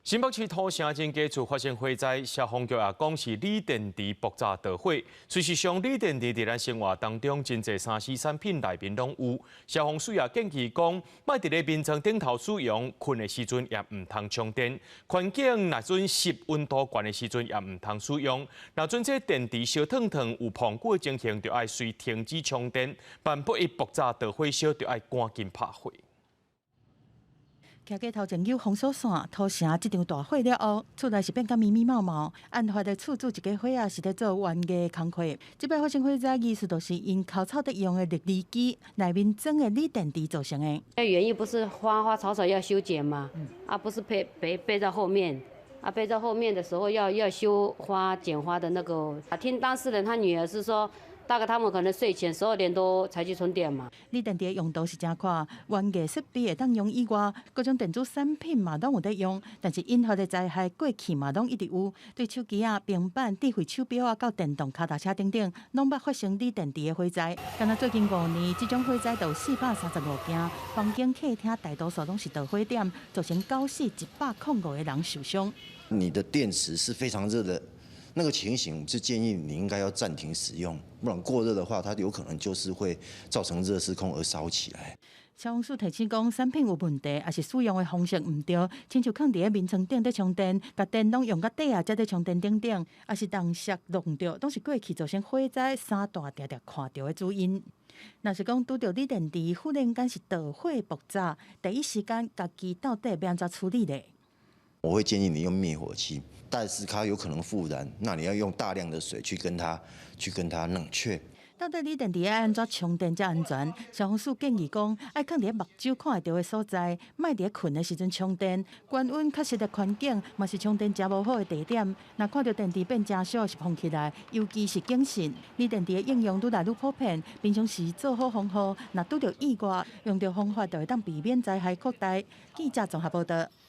新北市土城前幾處發生火災，消防局也講是鋰電池爆炸導火。事實上，鋰電池佇咱生活當中真濟3C 產品內面攏有。消防署也建議講，莫佇咧眠床頂頭使用，睏的時陣也毋通充電。環境若準濕溫度懸的時陣也毋通使用。若準這電池燒燙燙有膨久的情形，就愛隨停止充電。萬不一爆炸導火燒，就愛趕緊拍火。徛街頭前有封鎖線，土城這場大火了後，厝內是變甲密密麻麻。案發的厝主一家伙仔是咧做園藝工課。這擺發生火災，疑似就是𪜶剾草佇用的瀝犁機內面裝的鋰電池造成的。那原因不是花花草草要修剪嗎？啊，不是背背背在後面，啊背在後面的時候要修花剪花的那個。啊，聽當事人他女兒是說，大概他們可能睡前12點多才去充電嘛。鋰電池的用途是誠闊，園藝設備會當用以外，各種電子產品嘛攏有咧用。但是引發的災害過去嘛攏一直有，對手機啊、平板、智慧手錶啊，到電動跤踏車等等，攏捌發生鋰電池的火災。敢若最近5年，這種火災就有435件，房間、客廳大多數攏是導火點，造成九死105個人受傷。你的電池是非常熱的。那個情形是建議你應該要暫停使用，不然過熱的話，它有可能就是會造成熱失控而燒起來。消防署提醒講，產品有問題，抑是使用的方式毋對，親像囥佇咧眠床頂咧充電，共電攏用甲底啊，才咧充電等等，抑是動摔弄著，攏是過去造成火災三大定定看著的主因。若是講拄著鋰電池忽然間是導火爆炸，第一時間家己到底欲按怎處理咧？我會建議你用滅火器，但是它有可能復燃，那你要用大量的水去跟它冷卻。到底鋰電池愛按怎充電才安全？消防署建議講，愛囥佇咧目睭看會著的所在，莫佇咧睏的時陣充電。懸溫較濕的環境，嘛是充電誠無好的地點。若看著電池變誠燒，是膨起來，尤其是謹慎。鋰電池的應用愈來愈普遍，平常時做好防護，若拄著意外，用著方法就會當避免災害擴大。記者綜合報道。